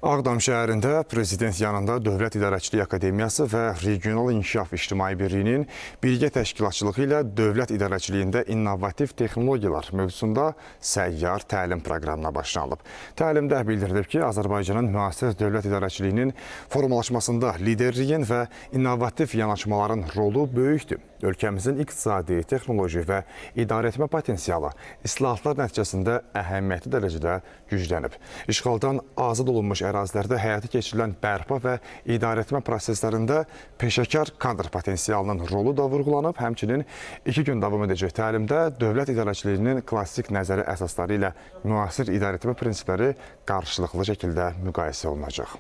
Ağdam şəhərində Prezident yanında Dövlət İdarəçiliyi Akademiyası və Regional İnkişaf İctimai Birliyinin birgə təşkilatçılığı ilə dövlət idarəçiliyində innovativ texnologiyalar mövzusunda səyyar təlim proqramına başlanılıb. Təlimdə bildirilib ki, Azərbaycanın müasir dövlət idarəçiliyinin formalaşmasında liderliyin və innovativ yanaşmaların rolu böyükdür. Ölkəmizin iqtisadi, texnoloji və idarəetmə potensialı islahatlar nəticəsində əhəmiyyətli dərəcədə güclənib. İşğaldan azad olunmuş ərazilərdə həyata keçirilən bərpa və idarəetmə proseslərində peşəkar kadr potensialının rolu da vurğulanıb. Həmçinin 2 gün davam edəcək təlimdə dövlət idarəçiliyinin klassik nəzəri əsasları ilə müasir idarəetmə prinsipləri qarşılıqlı şəkildə müqayisə olunacaq.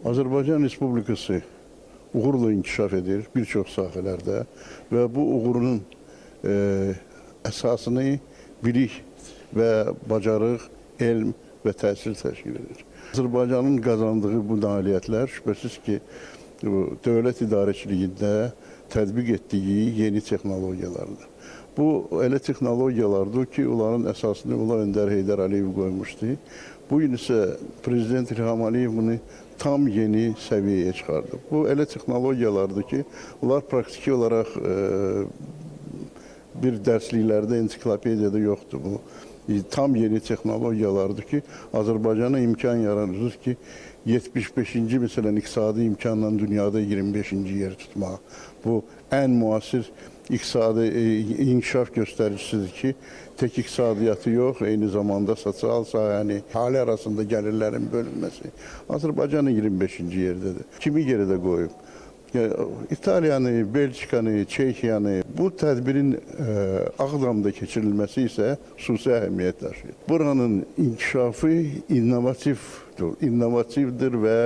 Azərbaycan Respublikası uğurla inkişaf edir bir çox sahələrdə və bu uğurun əsasını bilik və bacarıq, elm və təhsil təşkil edir. Azərbaycanın qazandığı bu nailiyyətlər şübhəsiz ki, dövlət idarəçiliyində tətbiq etdiyi yeni texnologiyalardır. Bu elə texnologiyalardır ki, onların əsasını Ulu Öndər Heydər Əliyev qoymuşdu. Bu gün isə Prezident İlham Əliyev bunu tam yeni səviyyəyə çıxardı. Bu elə texnologiyalardır ki, onlar praktiki olaraq bir dərsliklərdə, ensiklopediyada yoxdur bu. Tam yeni texnologiyalardır ki, Azərbaycana imkan yaradır ki, 75-ci məsələn iqtisadi imkanla dünyada 25-ci yer tutmaq. Bu ən müasir iqtisadi inkişaf göstəricisidir ki, tək iqtisadiyyatı yox, eyni zamanda sosial sahəni, əhali arasında gəlirlərin bölünməsi. Azərbaycan 25-ci yerdədir. Kimi geridə qoyub? İtaliyanı, Belçikanı, Çexiyanı. Bu tədbirin Ağdamda keçirilməsi isə xüsusi əhəmiyyət daşıyır. Buranın inkişafı innovativdir və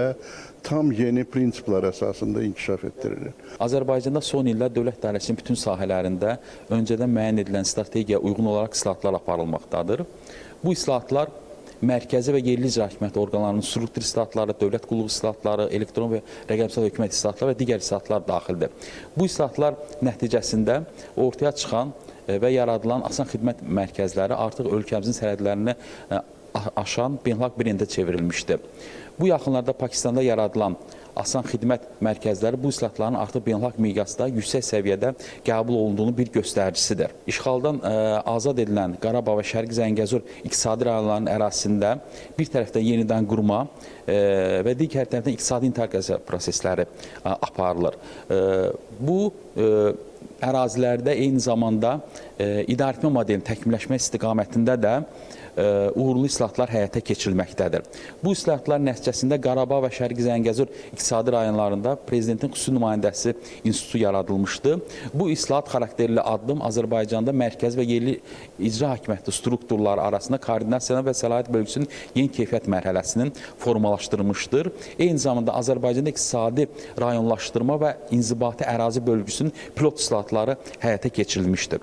tam yeni prinsiplər əsasında inkişaf etdirilir. Azərbaycanda son illər dövlət idarəsinin bütün sahələrində öncədən müəyyən edilən strategiyaya uyğun olaraq islahatlar aparılmaqdadır. Bu islahatlar mərkəzi və yerli icra hakimiyyəti orqanlarının struktur islahatları, dövlət qulluğu islahatları, elektron və rəqəmsal hökumət islahatları və digər islahatlar daxildir. Bu islahatlar nəticəsində ortaya çıxan və yaradılan asan xidmət mərkəzləri artıq ölkəmizin sərhədlərini aşan beynəlxalq brendə çevrilmişdir. Bu yaxınlarda Pakistanda yaradılan asan xidmət mərkəzləri bu islahatların artıq beynəlxalq miqyasda yüksək səviyyədə qəbul olunduğunu bir göstəricisidir. İşğaldan azad edilən Qarabağ və Şərqi Zəngəzur iqtisadi rayonlarının ərazisində bir tərəfdən yenidən qurma və digər tərəfdən iqtisadi inteqrasiya prosesləri aparılır. Bu ərazilərdə eyni zamanda idarəetmə modelinin təkmilləşmə istiqamətində də uğurlu islahatlar həyata keçirilməkdədir. Bu islahatlar nəticəsində Qarabağ və Şərqi Zəngəzur iqtisadi rayonlarında Prezidentin xüsusi nümayəndəsi institutu yaradılmışdı. Bu islahat xarakterli addım Azərbaycanda mərkəz və yerli icra hakimiyyəti strukturları arasında koordinasiyanın və səlahiyyət bölgüsünün yeni keyfiyyət mərhələsinin formalaşdırmışdır. Eyni zamanda Azərbaycanda iqtisadi rayonlaşdırma və inzibati ərazi bölgüsünün pilot islahatları həyata keçirilmişdir.